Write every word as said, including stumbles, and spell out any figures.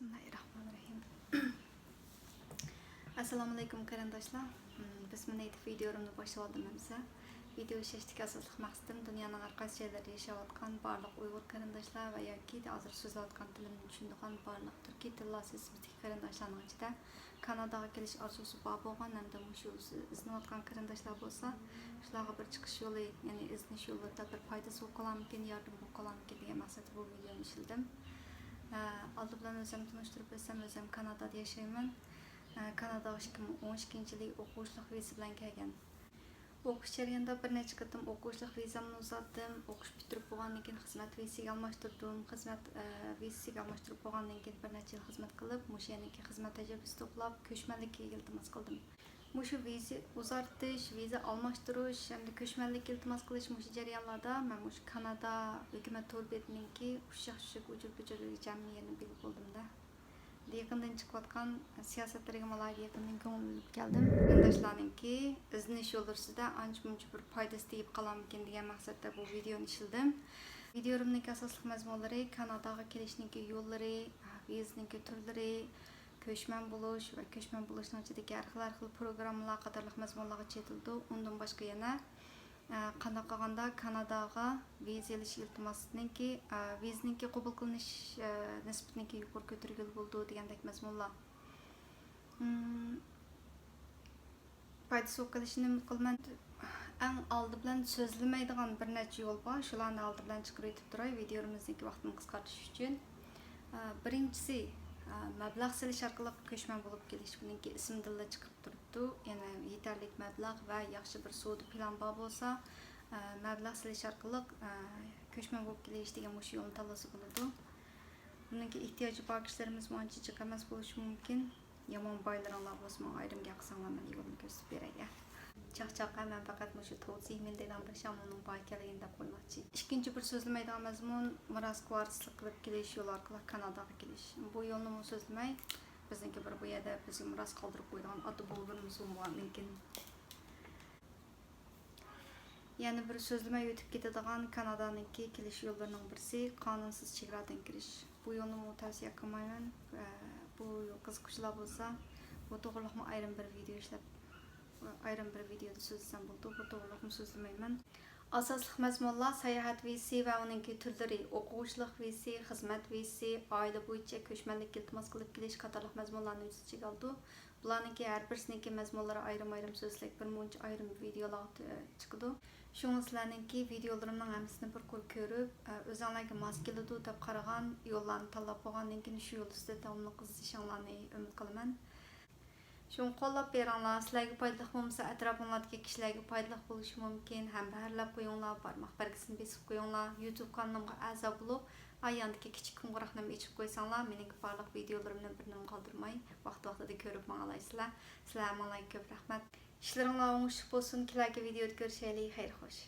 بىسمىللاھىررەھمانىررەھىم. ئەسسالامۇئەلەيكۇم قېرىنداشلار. مم، بىسمىنى ئېيتىپ ۋىدىيولىرىمنى باشلىۋالدىم ئەمسە. ۋىدىيو ئىشلەشتىكى ئاساسلىق مەقسىتىم دۇنيانىڭ ھەر قايسى جايلىرىدا ياشاۋاتقان بارلىق ئۇيغۇر قېرىنداشلار ۋە ياكى ھازىر سۆزلەۋاتقان تىلىمنى چۈشىنىدىغان بارلىق تۈركىي تىللار سىستېمىسىدىكى قېرىنداشلارنىڭ ئىچىدە كاناداغا كېلىش ئارزۇسى بار بولغان ھەمدە مۇشۇ يولدا ئىزدىنىۋاتقان قېرىنداشلار بولسا، شۇلارغا بىر چىقىش يولى، يەنى ئىزدىنىش يوللىرىدا بىر پايدىسى بولۇپ قالامىكىن، ياردىمى بولۇپ قالامىكىن دېگەن مەقسەتتە بۇ ۋىدىيونى ئىشلىدىم. ئە، ئالدى بىلەن ئۆزۈمنى تونۇشتۇرۇپ ئۆتسەم، ئۆزۈم كانادادا ياشايمەن. ئە، كاناداغا ئىككى مىڭ ئون ئىككىنچى يىلى ئوقۇغۇچىلىق ۋىزا بىلەن كەلگەن. ئوقۇش جەريانىدا بىر نەچچە قېتىم ئوقۇغۇچىلىق ۋىزامنى ئۇزارتتىم. ئوقۇش پۈتتۈرۈپ بولغاندىن كېيىن خىزمەت ۋىزىسىگە ئالماشتۇردۇم. خىزمەت، ئە، ۋىزىسىگە ئالماشتۇرۇپ بولغاندىن كېيىن بىر نەچچە يىل خىزمەت قىلىپ، مۇشۇ يەردىكى خىزمەت تەجرىبىسى توپلاپ، كۆچمەنلىككە ئىلتىماس قىلدىم. مۇشۇ ۋىزا ئۇزارتىش، ۋىزا ئالماشتۇرۇش ھەمدە كۆچمەنلىككە ئىلتىماس قىلىش مۇشۇ جەريانلاردا مەن مۇشۇ كانادا ھۆكۈمەت تور بېتىنىڭكى ئۇششاق-چۈششەك، ئۇجۇر-بۇجۇر ھەممە يېرىنى بىلىپ بولدۇم-دە. يېقىندىن چىقىۋاتقان سىياسەتلىرىگە ئالاھىدە يېقىندىن كۆڭۈل بۆلۈپ كەلدىم. قېرىنداشلارنىڭكى ئىزدىنىش يوللىرىسىدە ئانچە-مۇنچە بىر پايدىسى تېگىپ قالامىكىن دېگەن مەقسەتتە بۇ ۋىدىيونى ئىشلىدىم. ۋىدىيولىرىمنىڭكى ئاساسلىق مەزمۇنلىرى كاناداغا كېلىشنىڭكى يوللىرى، ۋىزىنىڭكى تۈرلىرى، كۆچمەن بولۇش ۋە كۆچمەن بولۇشنىڭ ئىچىدىكى ھەر خىل، ھەر خىل پروگراممىلار قاتارلىق مەزمۇنلارغا چېتىلىدۇ. ئۇندىن باشقا يەنە، ئە، قانداق قىلغاندا كاناداغا ۋىزا ئېلىش ئىلتىماسىنىڭكى، ئە، ۋىزىنىڭكى قوبۇل قىلىنىش، ئە، نىسبىتىنىڭكى يۇقىرى كۆتۈرگىلى بولىدۇ دېگەندەك مەزمۇنلار. مم، پايدىسى بولۇپ قېلىشىنى ئۈمىد قىلىمەن. ئەڭ ئالدى بىلەن سۆزلىمەيدىغان بىر نەچچە يول بار. شۇلارنى ئالدى بىلەن چىقىرىۋېتىپ تۇراي، ۋىدىيولىرىمىزنىڭكى ۋاقتىنى قىسقارتىش ئۈچۈن. ئە، بىرىنچىسى، ئە، مەبلەغ سېلىش ئارقىلىق كۆچمەن بولۇپ كېلىش. بۇنىڭكى ئىسمىدىنلا چىقىپ تۇرۇپتۇ. يەنە يېتەرلىك مەبلەغ ۋە ياخشى بىر سودا پىلان بار بولسا، ئە، مەبلەغ سېلىش ئارقىلىق، ئە، كۆچمەن بولۇپ كېلىش دېگەن مۇشۇ يولنى تاللىسا بولىدۇ. بۇنىڭكى ئېھتىياجى بار كىشىلىرىمىزمۇ ئانچە جىق ئەمەس بولۇشى مۇمكىن. يامان بايلىرىڭلار بولسا ماڭا ئايرىم گەپ قىلساڭلار، مەن يولنى كۆرسىتىپ بېرەي، يا. چاقچاق، مەن پەقەت مۇشۇ توۋ سىيمىن دېگەن بىر شاملىنىڭ بار ئىكەنلىكىنى دەپ قويماقچى. ئىككىنچى بىر سۆزلىمەيدىغان مەزمۇن، مىراس كىۋارتىسلىق قىلىپ كېلىش يولى ئارقىلىق كاناداغا كېلىش. بۇ يولنىمۇ سۆزلىمەي، بىزنىڭكى بىر بۇ يەردە بىزگە مىراس قالدۇرۇپ قويىدىغان ئاتا بوۋىلىرىمىز بولغاندىكىن. يەنە بىر سۆزلىمەي ئۆتۈپ كېتىدىغان كانادانىڭكى كېلىش يوللىرىنىڭ بىرسى قانۇنسىز چېگرادىن كىرىش. بۇ يولنىمۇ تەۋسىيە قىلمايمەن. ئە، بۇ قىزىققۇچىلار بولسا، بۇ توغرىلىقمۇ ئايرىم بىر ۋىدىيو ئىشلەپ، ئايرىم بىر ۋىدىيودا سۆزلىسەم بولىدۇ. بۇ توغرىلىقمۇ سۆزلىمەيمەن. ئاساسلىق مەزمۇنلار ساياھەت ۋىزىسى ۋە ئۇنىڭكى تۈرلىرى، ئوقۇغۇچىلىق ۋىزىسى، خىزمەت ۋىزىسى، ئائىلە بويىچە كۆچمەنلىككە ئىلتىماس قىلىپ كېلىش قاتارلىق مەزمۇنلارنى ئۆز ئىچىگە ئالىدۇ. بۇلارنىڭكى ھەر بىرسىنىڭكى مەزمۇنلىرى ئايرىم-ئايرىم سۆزلەپ، بىر مۇنچە ئايرىم ۋىدىيولارغا تۆ-، چىقىدۇ. شۇڭا سىلەرنىڭكى ۋىدىيولىرىمنىڭ ھەممىسىنى بىر قۇر كۆرۈپ، ئە، ئۆزۈڭلارغا ماس كېلىدۇ دەپ قارىغان يوللارنى تاللاپ بولغاندىن كېيىن، شۇ يول ئۈستىدە داۋاملىق ئىزدىشىڭلارنى ئۈمىد قىلىمەن. شۇڭا قوللاپ بېرىڭلار، سىلەرگە پايدىلىق بولمىسا، ئەتراپىڭلاردىكى كىشىلەرگە پايدىلىق بولۇشى مۇمكىن. ھەمبەھىرلەپ قويۇڭلار، بارماق بەلگىسىنى بېسىپ قويۇڭلار، يۇتۇب قانىلىمغا ئەزا بولۇپ، ئاياندىكى كىچىك قوڭغۇراقنىمۇ ئېچىپ قويساڭلار، مېنىڭكى بارلىق ۋىدىيولىرىمنى بىرنىمۇ قالدۇرماي، ۋاقتى-ۋاقتىدا كۆرۈپ ماڭالايسىلەر. سىلەر ھەممىڭلارغا كۆپ رەھمەت. ئىشلىرىڭلار ئوڭۇشلۇق بولسۇن، كېلەركى ۋىدىيودا كۆرۈشەيلى. خەير خوش.